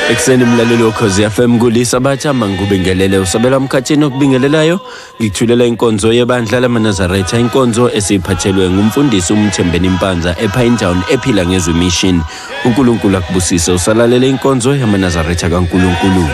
Ekuseni mlaleli woKhozi FM kulisabatha mangikubingelele usabela umkhathini okubingelelayo ngikuthulela inkonzo yebandla lamaNazaretha inkonzo esiyiphathelwe ngumfundisi uMthembeni Mpanza ePinetown ephila ngezwe mission. uNkulunkulu akubusise usalalele inkonzo yamaNazaretha kaNkulunkulu.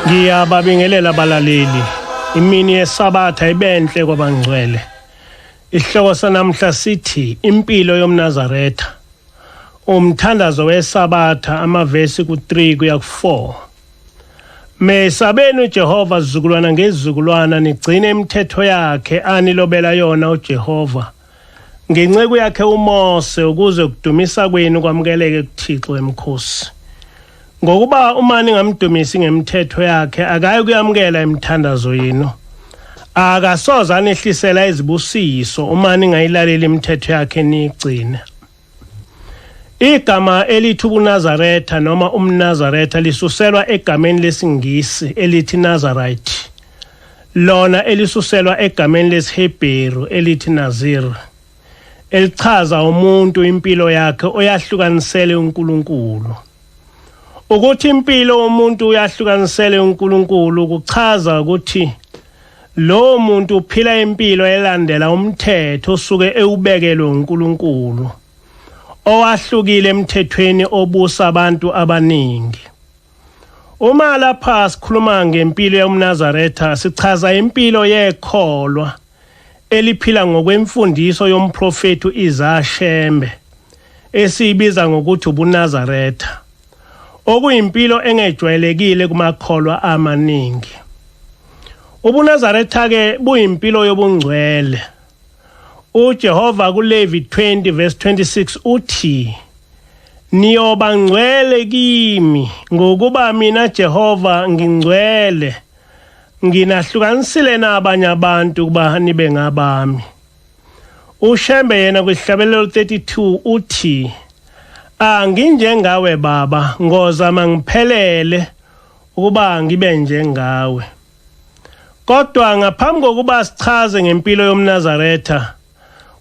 Ngiyababingelela abalaleli. Imini yeSabatha ibenhle kwabangcwele. Isihloko sanamhla sithi impilo yomNazaretha. Umthandazo weSabatha amavesi ku3 kuya ku4. Mesabeni uJehova zizukulwana ngezizukulwana nigcine imithetho yakhe anilobela yona uJehova. Ngenceku yakhe uMose ukuze kudumisa kwenu kwamukeleke kuThixo emkhosi. Ngokuba uma ningamdumisi ngemithetho yakhe akayi kuyamukela imithandazo yenu. Akasoze anehlisela izibusiso uma ningayilaleli imithetho yakhe niyigcine. Igama elithi ubuNazaretha noma umNazaretha lisuselwa egameni lesiNgisi elithi Nazarite. Lona elisuselwa egameni lesiHebheru elithi Nazir. Elichaza umuntu impilo yakhe oyahlukanisele uNkulunkulu. Ukuthi impilo umuntu uyahlukanisele uNkulunkulu kuchaza ukuthi lowo muntu uphila impilo elandela umthetho osuke ewubekelwe uNkulunkulu owahlukile emthethweni obusa abantu abaningi. Uma lapha sikhuluma ngempilo yomNazaretha sichaza impilo yekholwa eliphila ngokwemfundiso yomprofethi uIsaya Shembe esiyibiza ngokuthi ubuNazaretha okuyimpilo engejwayelekile kumakholwa amaningi. UbuNazaretha ke buyimpilo yobungcwele. uJehova kuLevi 20 verse 26 uthi niyoba ngcwele kimi ngokuba mina Jehova ngingcwele nginahlukanisile nabanye abantu ukuba nibe ngabami. uShembe yena kwihlabelelo 32 uthi anginjengawe baba ngozama ngiphelele ukuba ngibe njengawe. Kodwa ngaphambi kokuba sichaze ngempilo yomNazaretha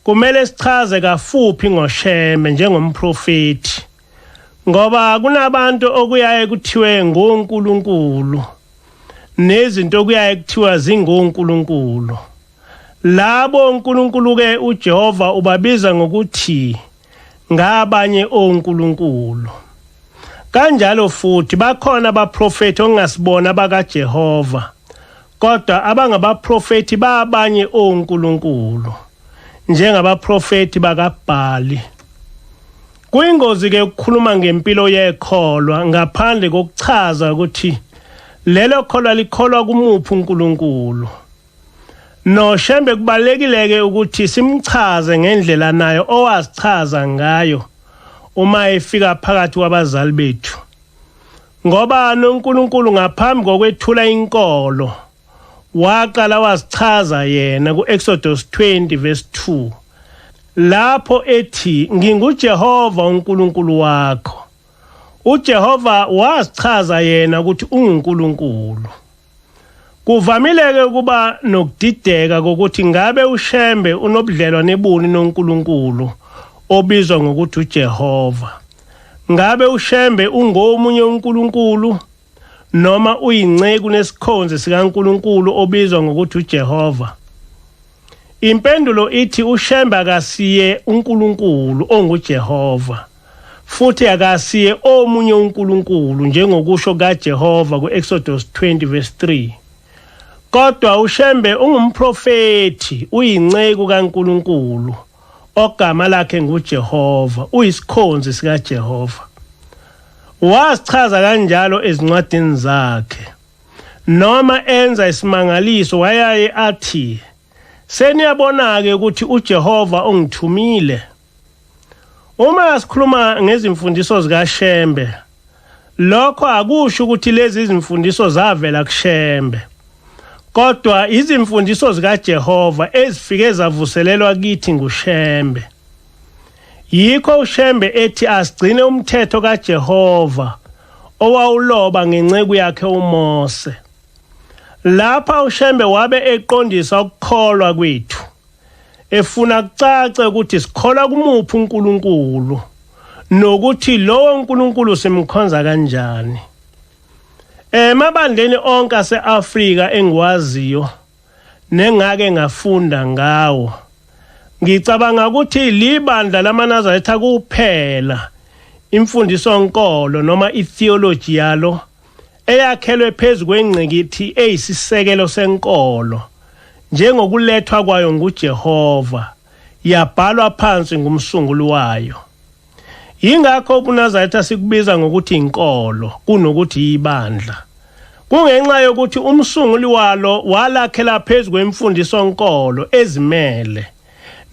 kumele sichaze kafuphi ngoShembe njengomprofeti ngoba kunabantu okuyaye kuthiwe ngoNkulunkulu nezinto okuyaye kuthiwa zingoNkulunkulu. Labo uNkulunkulu ke uJehova ubabiza ngokuthi ngabanye onkulunkulu. Kanjalo futhi bakhona abaprofeti ongasibona bakaJehova kodwa abangabaprofeti babanye onkulunkulu njengabaprofeti bakaBhali. Kuyingozi ke ukukhuluma ngempilo yekholwa ngaphandle kokuchaza ukuthi lelo kholwa likholwa kumuphi uNkulunkulu. NoShembe kubalekile ke ukuthi simchaze ngendlela nayo owazichaza ngayo uma efika phakathi kwabazali bethu. Ngoba noNkulunkulu ngaphambi kokwethula inkolo waqala wazichaza yena kuExodus 20 verse 2 lapho ethi nginguJehova uNkulunkulu wakho. uJehova wazichaza yena ukuthi unguNkulunkulu. Kuvamile-ke ukuba nokudideka kokuthi ngabe uShembe unobudlelwane buni noNkulunkulu obizwa ngokuthi uJehova. Ngabe uShembe ungomunye uNkulunkulu Noma uyinceku nesikhonzi sikaNkuluNkulu obizwa ngokuthi uJehova? Impendulo ithi uShembe akasiye uNkulunkulu onguJehova, futhi akasiye omunye uNkulunkulu njengokusho kaJehova kuExodus 20 verse 3. Kodwa uShembe ungumprofethi, uyinceku kaNkulunkulu ogama lakhe nguJehova, uyisikhonzi sikaJehova. Wasichaza kanjalo ezincwadini zakhe. Noma enza isimangaliso wayaye athi, seniyabona-ke ukuthi uJehova ungithumile. Uma sikhuluma ngezimfundiso zikaShembe, lokho akusho ukuthi lezi izimfundiso zavela kuShembe, kodwa izimfundiso zikaJehova ezifike zavuselelwa kithi nguShembe. Yikho uShembe ethi asigcine umthetho kaJehova owawuloba ngenceku yakhe uMose. Lapha uShembe wabe eqondisa ukukholwa kwethu, efuna kucace ukuthi sikholwa kumuphi uNkulunkulu nokuthi lowo uNkulunkulu simkhonza kanjani. Emabandleni onke ase-Afrika engiwaziyo nengake ngafunda ngawo, ngicabanga ukuthi libandla lamaNazaretha kuphela imfundiso nkolo noma itheology yalo eyakhelwe phezu kwengqikithi eyisisekelo senkolo njengokulethwa kwayo nguJehova, yabhalwa phansi ngumsunguli wayo. Yingakho ubuNazaretha sikubiza ngokuthi inkolo kunokuthi ibandla. Kungenxa yokuthi umsunguli walo walakhela phezu kwemfundiso nkolo ezimele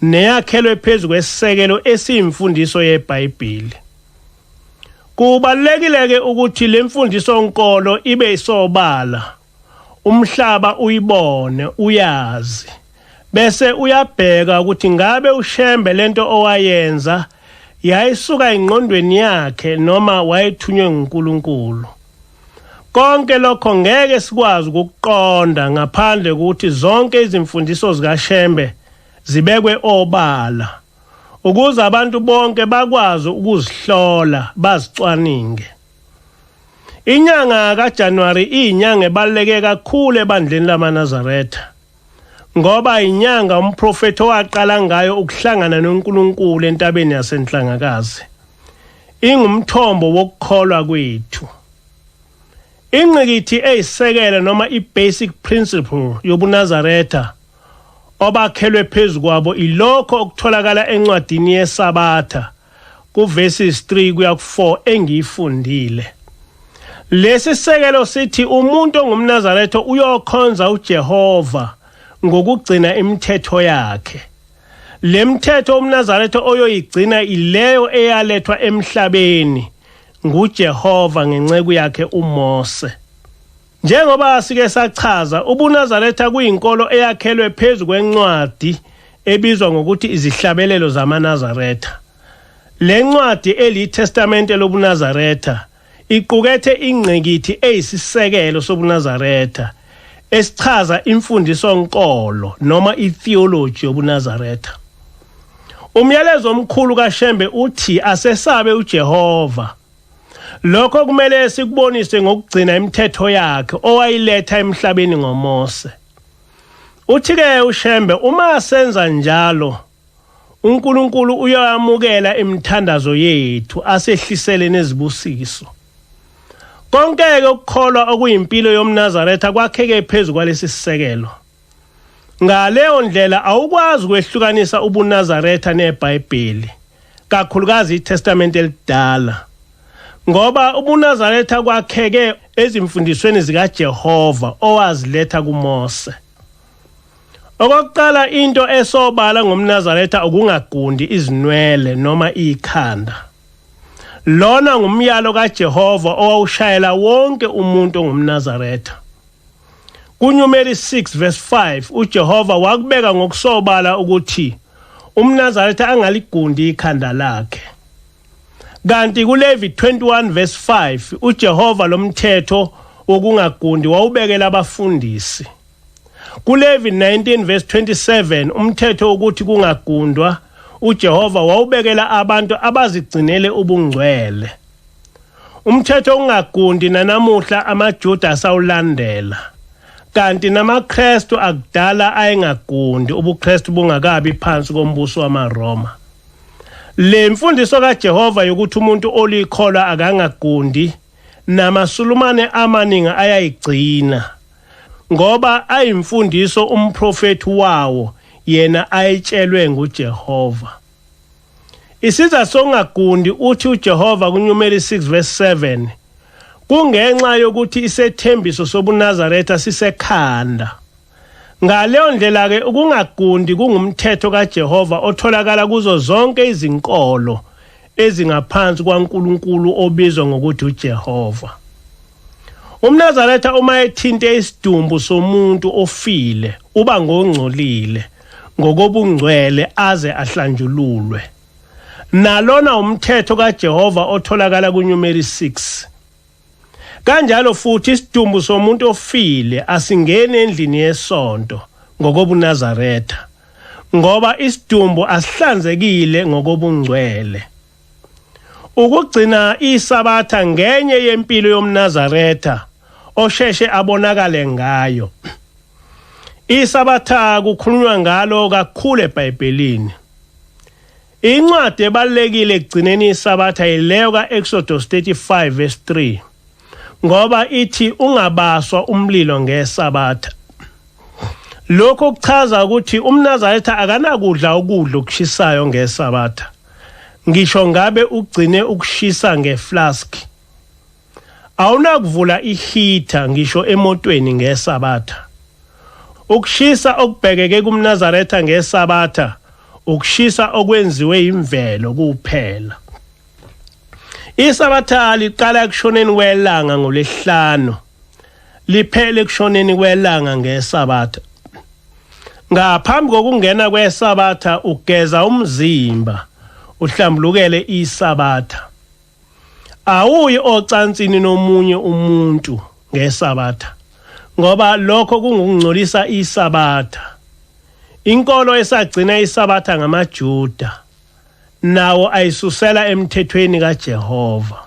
neyakhelwe phezu kwesisekelo esiyimfundiso yeBhayibheli. Kubalulekile-ke ukuthi le mfundiso nkolo ibe isobala, umhlaba uyibone, uyazi, bese uyabheka ukuthi ngabe uShembe lento owayenza yayisuka engqondweni yakhe noma wayethunywe nguNkulunkulu. Konke lokho ngeke sikwazi ukukuqonda ngaphandle kokuthi zonke izimfundiso zikaShembe zibekwe obala, ukuze abantu bonke bakwazi ukuzihlola bazicwaninge. Inyanga kaJanuary iyinyanga ebaluleke kakhulu ebandleni lamaNazaretha, ngoba inyanga umprofethi owaqala ngayo ukuhlangana noNkulunkulu entabeni yaseNhlangakazi. Ingumthombo wokukholwa kwethu. Ingqikithi eyisekelo noma i-basic principle yobuNazaretha obakhelwe phezu kwabo ilokho okutholakala encwadini yeSabatha kuverses 3 kuya ku4 engiyifundile. Lesi sekelo sithi umuntu ongumNazaretha uyokhonza uJehova ngokugcina imithetho yakhe. Le mthetho umNazaretha oyoyigcina ileyo eyalethwa emhlabeni nguJehova ngenceku yakhe uMose. Njengoba sike sachaza, ubuNazaretha kuyinkolo eyakhelwe phezu kwencwadi ebizwa ngokuthi izihlabelelo zamaNazaretha. Le ncwadi eliyiTestamente lobuNazaretha iqukethe ingqikithi eyisisekelo sobuNazaretha esichaza imfundiso nkolo noma itheology yobuNazaretha. Umyalezo omkhulu kaShembe uthi asesabe uJehova. Lokho kumele sikubonise ngokugcina imithetho yakhe owayiletha emhlabeni ngoMose. Uthi-ke uShembe uma senza njalo, uNkulunkulu uyamukela imithandazo yethu asehlisele nezibusiso. Konke-ke ukukholwa okuyimpilo yomNazaretha kwakheke phezu kwalesi sisekelo. Ngaleyo ndlela awukwazi ukwehlukanisa ubuNazaretha neBhayibheli, kakhulukazi iTestamente elidala, ngoba ubuNazaretha kwakheke ezimfundisweni zikaJehova owaziletha kuMose. Okokuqala, into esobala ngomNazaretha ukungagundi izinwele noma ikhanda. Lona ngumyalo kaJehova owawushayela wonke umuntu ongumNazaretha. KuNumeri 6 verse 5 uJehova wakubeka ngokusobala ukuthi umNazaretha angaligundi ikhanda lakhe. Kanti kuLevi 21 verse 5 uJehova lomthetho wokungagundi wawubekela abafundisi. KuLevi 19 verse 27 umthetho wokuthi kungagundwa uJehova wawubekela abantu abazigcinele ubungcwele. Umthetho ongagundi nanamuhla amaJuda asawulandela. Kanti namaKristu akudala ayengagundi ubuKristu bungakabi phansi kombuso wamaRoma. Le mfundiso kaJehova yokuthi umuntu olikholwa akangagundi namaSulumane amaningi ayayigcina ngoba ayimfundiso umprofethi wawo yena ayitshelwe nguJehova. Isiza songagundi uthi uJehova kuNyumeri 6 verse 7 kungenxa yokuthi isethembiso sobuNazaretha sisekhanda. Ngaleyo ndlela ke ukungagundi kungumthetho kaJehova otholakala kuzo zonke izinkolo ezingaphansi kwaNkulunkulu obizwa ngokuthi uJehova. UmNazaretha uma ethinte isidumbu somuntu ofile uba ngongcolile ngokobungcwele aze ahlanjululwe. Nalona umthetho kaJehova otholakala kuNyumeri 6. Kanjalo futhi isidumbu somuntu ofile asingeni endlini yesonto ngokobuNazaretha ngoba isidumbu asihlanzekile ngokobungcwele. Ukugcina iSabatha ngenye yempilo yomNazaretha osheshe abonakale ngayo. ISabatha kukhulunywa ngalo kakhulu eBhayibhelini. Incwadi ebalulekile ekugcineni iSabatha yileyo kaExodus 35 verse 3 ngoba ithi ungabaswa umlilo ngeSabatha. Lokho kuchaza ukuthi umNazaretha akanakudla ukudla okushisayo ngeSabatha. Ngisho ngabe ugcine ukushisa ngeflask. Awunakuvula iheater ngisho emotweni ngeSabatha. Ukushisa okubhekeke kumNazaretha ngeSabatha ukushisa okwenziwe imvelo kuphela. ISabatha liqala ekushoneni kwelanga ngolesihlanu liphele ekushoneni kwelanga ngeSabatha. Ngaphambi kokungena kweSabatha ugeza umzimba uhlambulukele iSabatha. Awuyi ocansini nomunye umuntu ngeSabatha ngoba lokho kungukungcolisa iSabatha. Inkolo esagcina iSabatha ngamaJuda nawo ayisusela emthethweni kaJehova.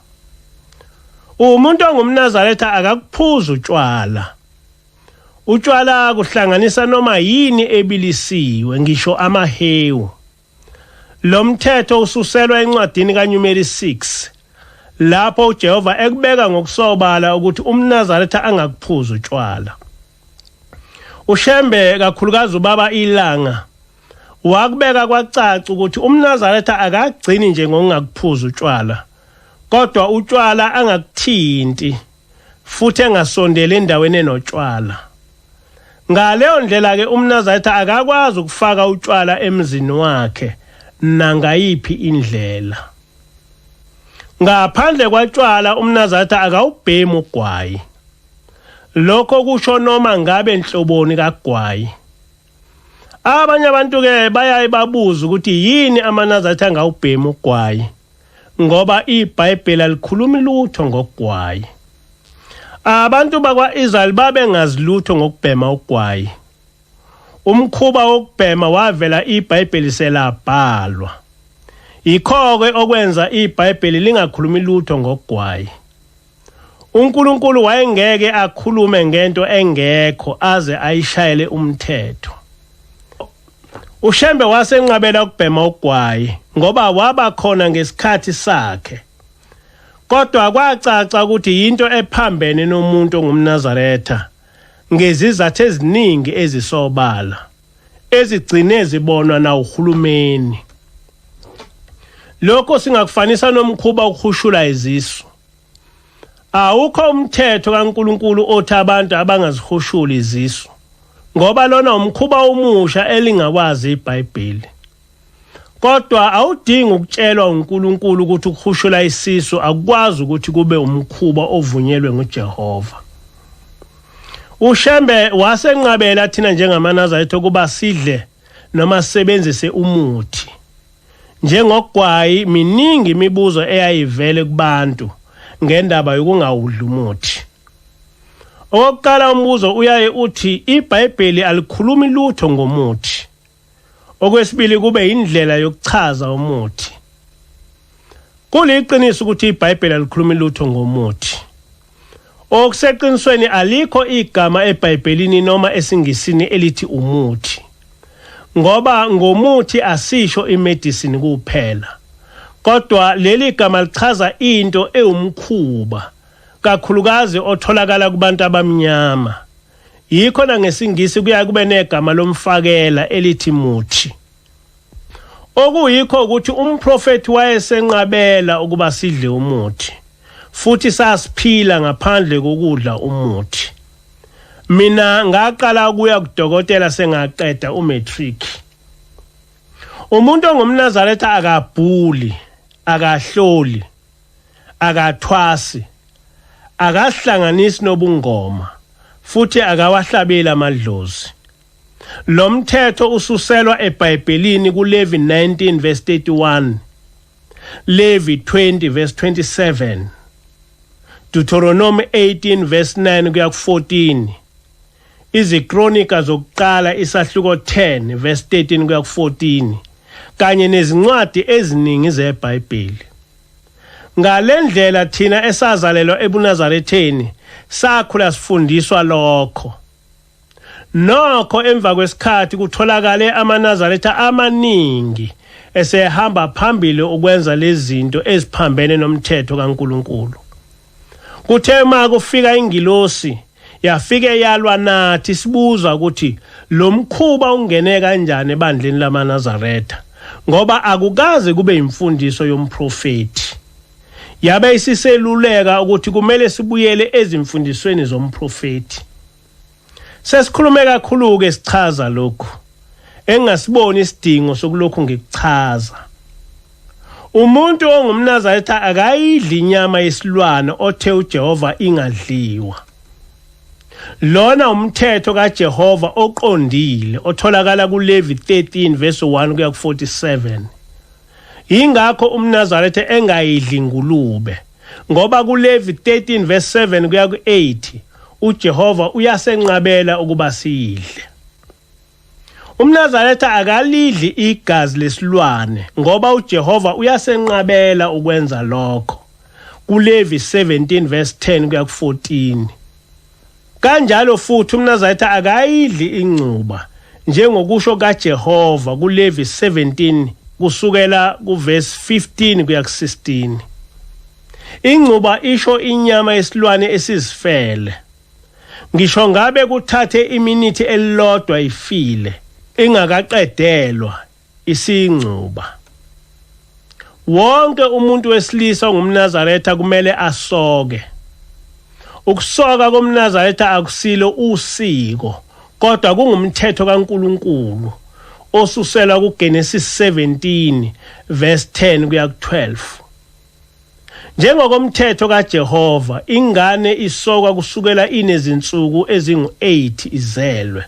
Umuntu ongumNazaretha akakuphuza utshwala. Utshwala kuhlanganisa noma yini ebilisiwe ngisho amahewu. Lo mthetho ususelwa encwadini kaNyumeri 6 lapho uJehova ekubeka ngokusobala ukuthi umNazaretha angakuphuza utshwala. uShembe kakhulukazi ubaba iLanga wakubeka kwacaca ukuthi umNazaretha akagcini nje ngokungakuphuza utshwala kodwa utshwala angakuthinti futhi engasondeli endaweni enotshwala. Ngaleyo ndlela ke umNazaretha akakwazi ukufaka utshwala emzini wakhe nangayiphi indlela. Ngaphandle kwatshwala umNazaretha akawubhemi ugwayi. Lokho kusho noma ngabe nhloboni kagwayi. Abanye abantu ke bayaye babuza ukuthi yini amaNazaretha angawubhemi ugwayi ngoba iBhayibheli alikhulumi lutho ngogwayi. Abantu bakwa-Israyeli babengazi lutho ngokubhema ugwayi. Umkhuba wokubhema wavela iBhayibheli selabhalwa. Yikho-ke okwenza iBhayibheli lingakhulumi lutho ngogwayi. uNkulunkulu wayengeke akhulume ngento engekho aze ayishayele umthetho. uShembe wasenqabela ukubhema ugwayi ngoba waba khona ngesikhathi sakhe. Kodwa kwacaca ukuthi yinto ephambene nomuntu ongumNazaretha ngezizathu eziningi ezisobala ezigcine zibonwa nawuhulumeni. Lokho singakufanisa nomkhuba wokuhushula izisu. Awukho umthetho kaNkulunkulu othi abantu abangazihushuli izisu ngoba lona umkhuba omusha elingawazi iBhayibheli. Kodwa awudingi ukutshelwa uNkulunkulu ukuthi ukuhushula isisu akukwazi ukuthi kube umkhuba ovunyelwe nguJehova. uShembe wasenqabela thina njengamaNazaretha ukuba sidle noma sisebenzise umuthi. Njengogwayi miningi imibuzo eyayivele kubantu ngendaba yokungawudli umuthi. Okokuqala umbuzo uyaye uthi iBhayibheli alikhulumi lutho ngomuthi. Okwesibili kube indlela yokuchaza umuthi. Kuliqiniso ukuthi iBhayibheli alikhulumi lutho ngomuthi. Okuseqinisweni alikho igama eBhayibhelini noma esiNgisini elithi umuthi. Ngoba ngomuthi asisho imedicine kuphela. Kodwa leli gama lichaza into ewumkhuba, kakhulukazi otholakala kubantu abamnyama. Yikho nangesiNgisi kuyaye kube negama lomfakela elithi muthi. Okuyikho ukuthi umprofethi wayesenqabela ukuba sidle umuthi, futhi sasiphila ngaphandle kokudla umuthi. Mina ngaqala ukuya kudokotela sengaqeda umatric. Umuntu ongumNazaretha akabhuli, akahloli, akathwasi, akahlanganisi nobungoma, futhi akawahlabeli amadlozi. Lo mthetho ususelwa eBhayibhelini kuLevi 19 verse 31, Levi 20 verse 27, Deuteronomy 18 verse 9 kuya ku-14, iziKronika zokuqala isahluko 10 verse 13 kuya ku-14, kanye nezincwadi eziningi zeBhayibheli. Ngalendlela thina esazalelwa ebuNazaretheni sakhula sifundiswa lokho. Nokho emva kwesikhathi kutholakale amaNazaretha amaningi esehamba phambili ukwenza lezi zinto eziphambene nomthetho kaNkulunkulu. Kuthe uma kufika ingilosi yafike yalwa nathi sibuza ukuthi lo mkhuba ungene kanjani ebandleni lamaNazaretha ngoba akukaze kube imfundiso yomprofethi. Yabe isiseluleka ukuthi kumele sibuyele ezimfundisweni zomprofethi. Sesikhulume kakhulu-ke sichaza lokhu engingasiboni isidingo sokulokhu ngikuchaza. Umuntu ongumNazaretha akayidli inyama yesilwane othe uJehova ingadliwa. Lona umthetho kaJehova oqondile otholakala kuLevi 13 verse 1 kuya ku-47. Yingakho umNazaretha engayidli ingulube ngoba kuLevi 13 verse 7 kuya ku-8 uJehova uyasenqabela ukuba siyidle. UmNazaretha akalidli igazi lesilwane ngoba uJehova uyasenqabela ukwenza lokho. KuLevi 17 verse 10 kuya ku-14. Kanjalo futhi umNazaretha akayidli ingcuba njengokusho kaJehova kuLevi 17 kusukela kuverse 15 kuya ku-16. Ingcuba isho inyama yesilwane esizifele. Ngisho ngabe kuthathe iminithi elilodwa ifile ingakaqedelwa isingcuba. Wonke umuntu wesilisa ongumNazaretha kumele asoke. Ukusoka komNazaretha akusilo usiko kodwa kungumthetho kaNkulunkulu osuselwa kuGenesis 17 verse 10 kuya ku-12. Njengokomthetho kaJehova, ingane isokwa kusukela inezinsuku ezingu-8 izelwe.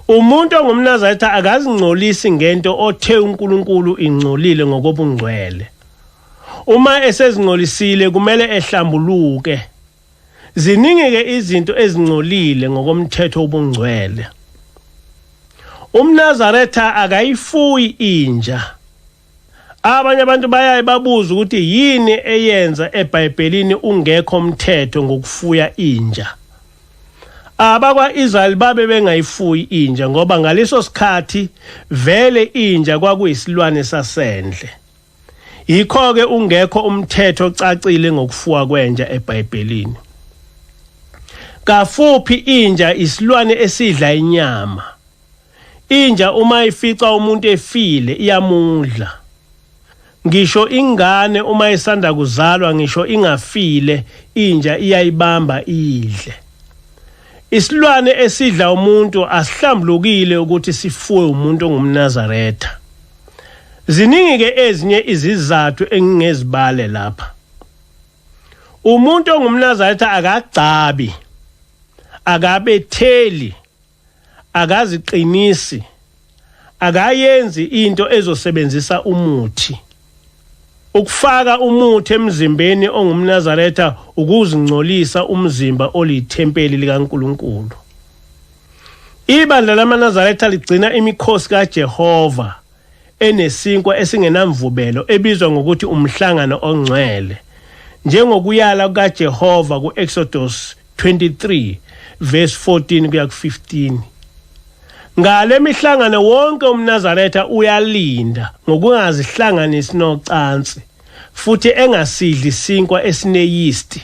Umuntu ongumNazaretha akazingcolisi ngento othe uNkulunkulu ingcolile ngokobungcwele. Uma esezingcolisile kumele ehlambuluke. Ziningi-ke izinto ezingcolile ngokomthetho wobungcwele. UmNazaretha akayifuyi inja. Abanye abantu bayaye babuze ukuthi yini eyenza eBhayibhelini ungekho umthetho ngokufuya inja. Abakwa-Israyeli babe bengayifuyi inja ngoba ngaleso sikhathi vele inja kwakuyisilwane sasendle. Yikho-ke ungekho umthetho ocacile ngokufuwa kwenja eBhayibhelini. Kafuphi inja isilwane esidla inyama. Inja uma ifica umuntu efile iyamudla. Ngisho ingane uma isanda kuzalwa ngisho ingafile inja iyayibamba iyidle. Isilwane esidla umuntu asihlambulukile ukuthi sifuwe umuntu ongumNazaretha. Ziningi ke ezinye izizathu engingezibale lapha. Umuntu ongumNazaretha akagcabi, akabetheli, akaziqinisi, akayenzi into ezosebenzisa umuthi. Ukufaka umuthi emzimbeni ongumNazaretha ukuzingcolisa umzimba olithempeli likaNkulunkulu. Ibandla lamaNazaretha ligcina imikhosi kaJehova. enesinkwa esingenamvubelo ebizwa ngokuthi umhlangano ongcwele, njengokuyala kukaJehova ku-Exodus 23 verse 14 kuya ku-15. Ngale mihlangano wonke umNazaretha uyalinda ngokungazihlanganisi nocansi futhi engasidli isinkwa esineyisti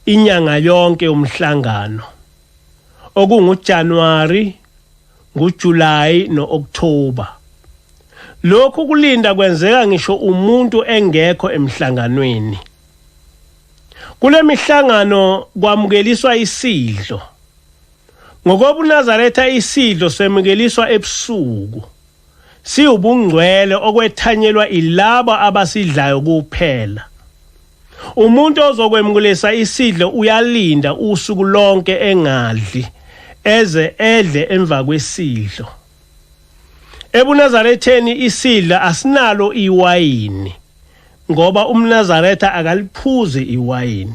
inyanga yonke yomhlangano, okunguJanuary, nguJuly noOctober. Lokhu kulinda kwenzeka ngisho umuntu engekho emhlanganweni. Kule mihlangano kwamukeliswa isidlo. NgokobuNazaretha isidlo semukeliswa ebusuku. Siwubungcwele okwethanyelwa ilabo abasidlayo kuphela. Umuntu ozokwemukelisa isidlo uyalinda usuku lonke engadli, eze edle emva kwesidlo. EbuNazaretheni isidlo asinalo iwayini, ngoba umNazaretha akaliphuzi iwayini.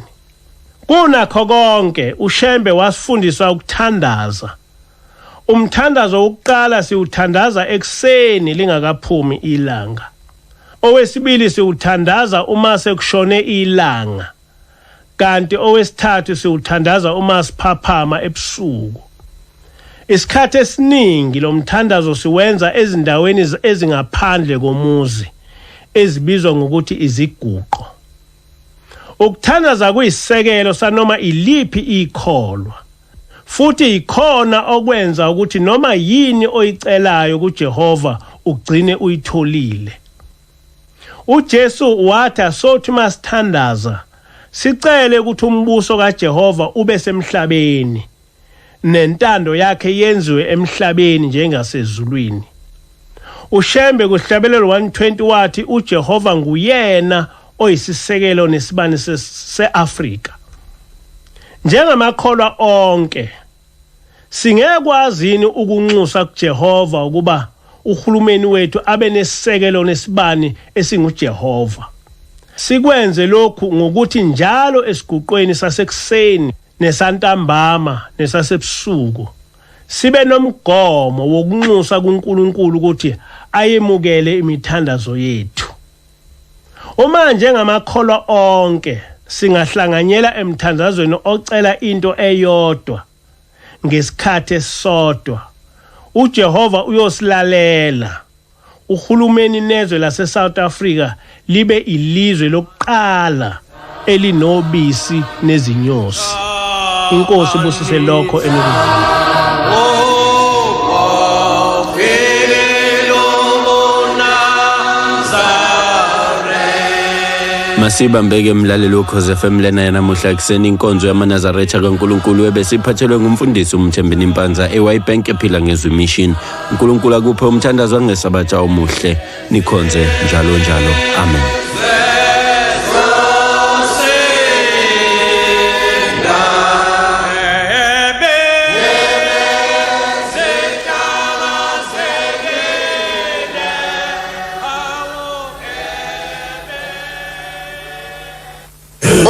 Kunakho konke uShembe wasifundisa ukuthandaza. Umthandazo wokuqala siwuthandaza ekuseni lingakaphumi ilanga. Owesibili siwuthandaza uma sekushone ilanga. Kanti owesithathu siwuthandaza uma siphaphama ebusuku. Isikhathi esiningi lo mthandazo siwenza ezindaweni ezingaphandle komuzi ezibizwa ngokuthi iziguqo. Ukuthandaza kuyisisekelo sanoma iliphi ikholwa. Futhi yikhona okwenza ukuthi noma yini oyicelayo kuJehova ugcine uyitholile. UJesu wathi asothi masithandaza sicele ukuthi umbuso kaJehova ube semhlabeni nentando yakhe yenziwe emhlabeni njengasezulwini. UShembe kuhlabelelo 120 wathi uJehova nguyena oyisisekelo nesibani seAfrika. Njengamakholwa onke singekwazi yini ukunxusa kuJehova ukuba uhulumeni wethu abe nesisekelo nesibani esinguJehova? Sikwenze lokhu ngokuthi njalo esiguqweni sasekuseni nesantambama nesasebusuku sibe nomgomo wokunxusa kuNkulunkulu ukuthi ayemukele imithandazo yethu. Uma njengamakholwa onke singahlanganyela emthandazweni ocela into eyodwa ngesikhathi esisodwa, uJehova uyosilalela. Uhulumeni nezwe lase-South Africa libe ilizwe lokuqala elinobisi nezinyosi. Inkosi ibusise lokho enikuzwile. Masibambeke mlaleli wokhoze FM lena yanamuhla ekuseni inkonzo yamaNazaretha kaNkulunkulu ebesiphathelwe ngumfundisi uMthembeni Mpanza eWybank ephila ngezwi mission. uNkulunkulu akuphe umthandazo wangesabatha omuhle, nikhonze njalo njalo. Amen.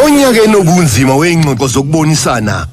Onyakeni obunzima wey'ngxoxo zokubonisana.